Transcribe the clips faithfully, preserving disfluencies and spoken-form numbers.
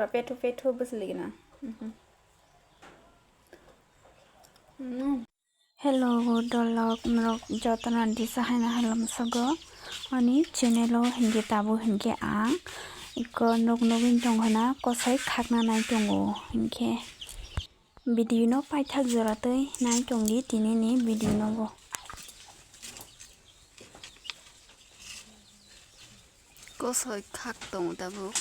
Pethu pethu bwswlwi gwnang. Mhm. Mm. Hello, dolok, norok jotono disa haino hello mosgo. Ani channel o hinkhe tabuk hinkhe ang iko nok nogwi tongkhana kosai khakna nai tongo hinkhe. Video no paithak jora twi nai tongdi tini ni video no bo. Kosoi khak tongo tabuk.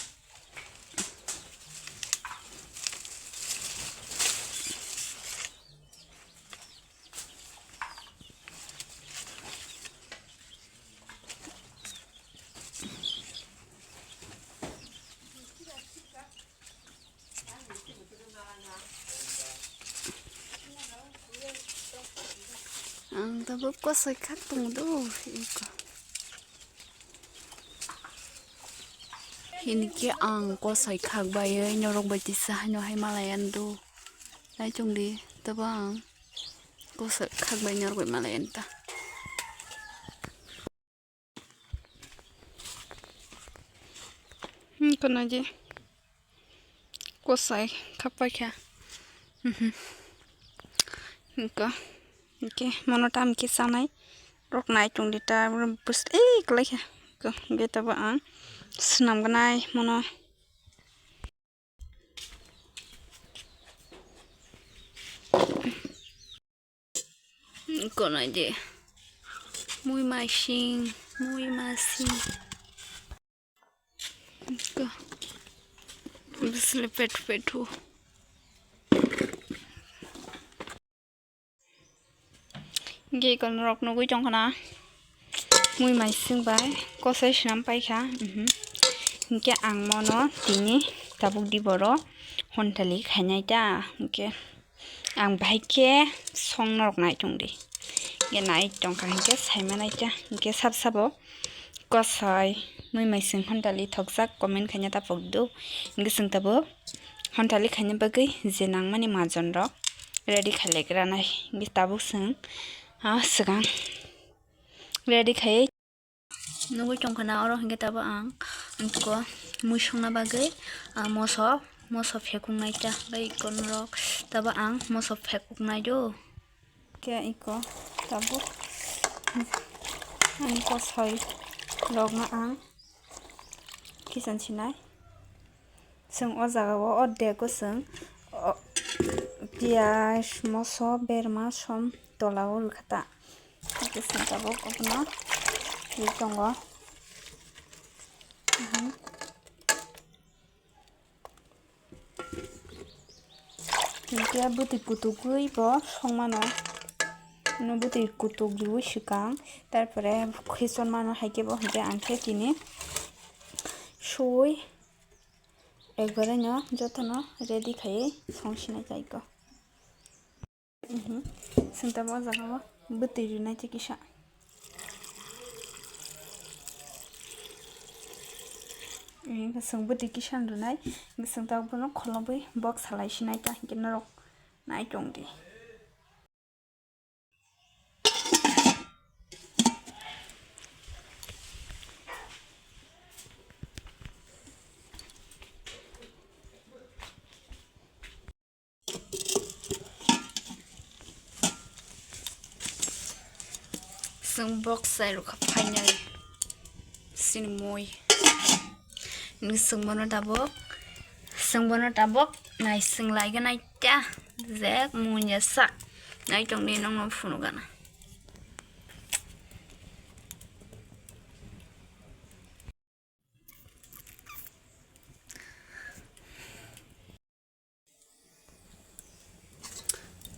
Ang tabuk kosoi khak tongo do, iko. Hinkhe ang kosoi khak baiwi norok bai tisa haino hai malai andu. Nai chongdi, tabo ang kosoi khak bai norok bai malai anta. Hmm, kono je. Kosai khakpai kha. Mhm. Hingka, hingke mono tam khe chanai rok nai tongdi ta bwsli kwlai kha. Hingke tabo ang swnam gnai mono. Konai de. Mui maising, mui masing. Ko. Bisle pethu pethu. Ge kon rok nugui tong khana. Mui maising bai kosai swnam paikha. Mhm. Hingke ang mono tini tabuk di boro hontali khainai ta. Hingke ang bahai khe song norok nai tong di. Hingke nai tong kha hingke sai manai ta. Hingke sab sabo kosai mui maising hontali thokjak comment khaina ta pok do. Hingke chwng tabuk hontali khaina bagwi je nangmani majon rok ready khailai gra nai. Hingke tabuk chwng, ah, swkang ready khai nugui tong khana oro hingke tabo ang ko mui songna bagwi, ah, moso, moso phekung nai ta bai kon rok tabo ang moso phekung nai do. Khe iko tabuk ang kosoi rokno ang kisan sinai. Chwng o jaga o ordek o chwng, o, piyaj, moso, berma, som tola o rwkha ta. Hingke chwng tabuk obono ri tongo. Mhm. Hingke bwtwi kutugwi bo songmano. Bwtwi kutuk riwi swkang, tarpore khison mano hai khe bo hingke ang khe tini suwi. Ekbarai no jotono ready khaiwi song sinai kha iko. Mhm. Chwng tamo o jaga o bwtwi rwnai tei kisa. Chwng bwtwi kisa rwnai. Chwng tamo bono kholobwi bok salai sinai ta hinkhe norok nai tong di. Chwng bok sai rwkha finally. Chini mui. Hwnwi chwng bono tabuk, chwng bono tabuk naising lai gana ta, je mui ya sak. Nai tong di nokno phunuk gana.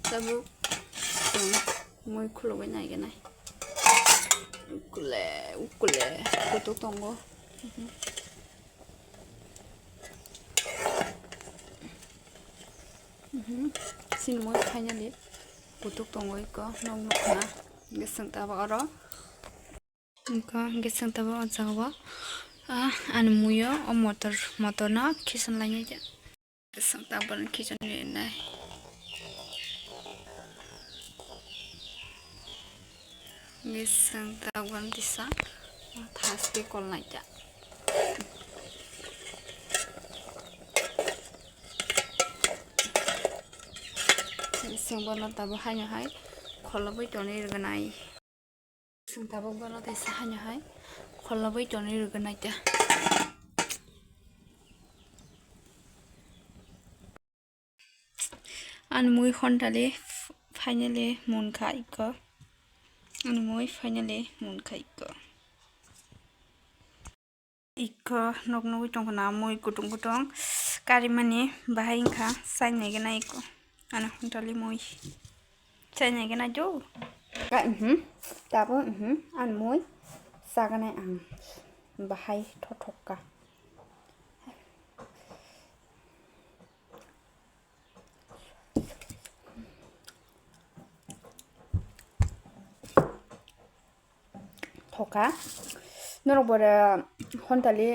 Tabuk, um, mui khulugwi naigenai. Ukule, ukule, kutuk tongo. Mhm. Mhm. Chini mui finally kutuk tongo iko, nok nukha. Hingke chwng tabuk oro. Wngkha hingke chwng tabuk o jaga o, ah, ani mui o, o motor, motor no khichon lainai khe. Chwng tabuk khichon rinai. Hingke chwng tabuk tisa thaske kol nai khe. Chwng bono tabuk haino hai kholobwi tonwi rwgwnai. Chwng tabuk bono teisa haino hai kholobwi tonwi rwgwnai ta. Ani mui hontali finally munkha ikko. Ani mui finally munkha ikko. Ikko nok nugwi tongkha na mui kutung kutung karimani bahai wngkha chainai gana ikko. Ani hontali mui chainai gana jo. Ka, mhm. Tabuk, mhm. Ani mui chaganai ang bahai thothok ka. Thoka. Norok bore hontali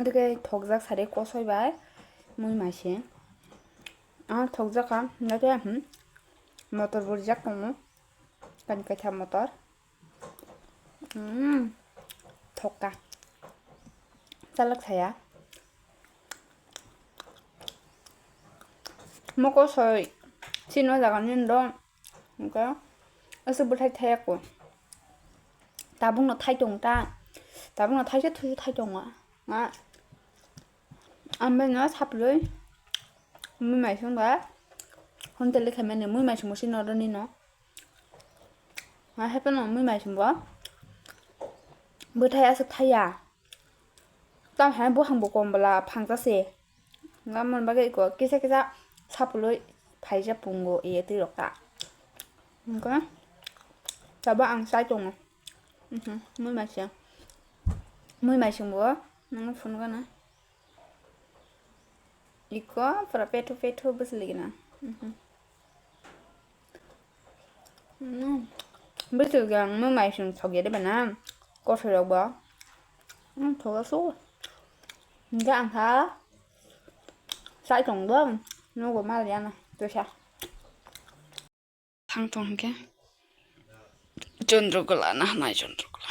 tike thokjak sari kosoi bai mui maising. Ah, thokjak kha, nake, hmm, motor bo rijak tongo. Kani kaitha motor. Hmm, thoka. Chalak saya. Moko soi chini o jaga ni do, hwnkhe aswk bwthai thaya kho. Tabukno thai tongo ta, tabukno thaisa thusu thai tongo. Nga ambai no saplui mui maising ba hontali khaimani mui maising bo sini oro nino. Nga haphano mui maising bo bwthai aswk thaya. Tamo hai buphang bo kom bwla phangsa se. Nga mon bagwi iko kisa kisa sapuloi phaija pungo iye twi rok ta. Hwnkhe tabo ang chai tongo. Mhm, mui maising. Mui maising bo nang phunukgana. Iko pura pethu pethu bwswlwigwna. Mhm. Mm. Bwswk ang mui maising thokya de bana. Kosoi rok bo. Mm, thoga su. Hingke ang kha. Sai tong do. Nogo mal yana. Tusa. Thang tong hingke. Chandrakala na hanai Chandrakala.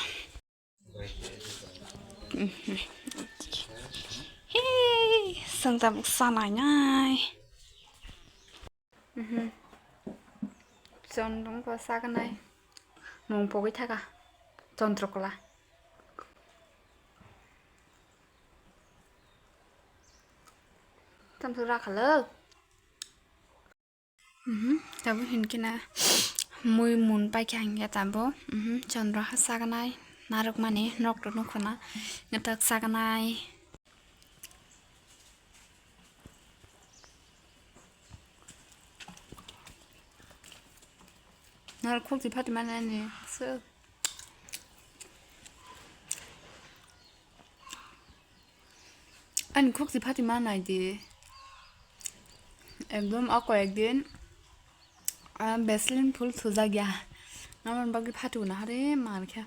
Hey, sangta buksa nai nai. Mhm. Chondrong ko saganai. Mung pogwi thaka. Chondrokla. Tamsok rakhalo. Mhm. Tabo hinkhe na mui mun paikha hinkhe tabo. Mhm. Chondro ha saganai. Narwkmani nok to nukhuna. Ngetak saganai. Nor khukti phati manani se. Ani khukti phati manai di. Ekdom o koyek din, ah, Vaseline full thujak ya. Namar bagwi phati una hare mar khe.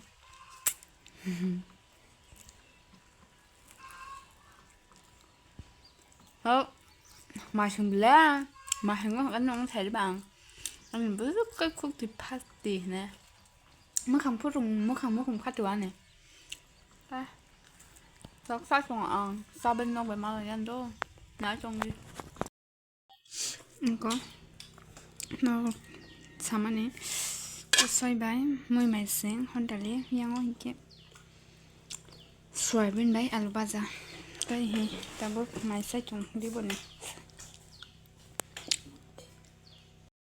Ho, masing bela, masing go kan nong sai bang. Ani bwswk kai khukti phati ne. Mwkhang phurung, mwkhang mwkhang phati wa ne. Ah, sok sa song ang, saben nok bai ma yan do. Na chong di. Engko no samani kosoi bai mui maising hontali yango hinkhe soyabin bai alu baja. Tai hi tabuk maisai tong di boni.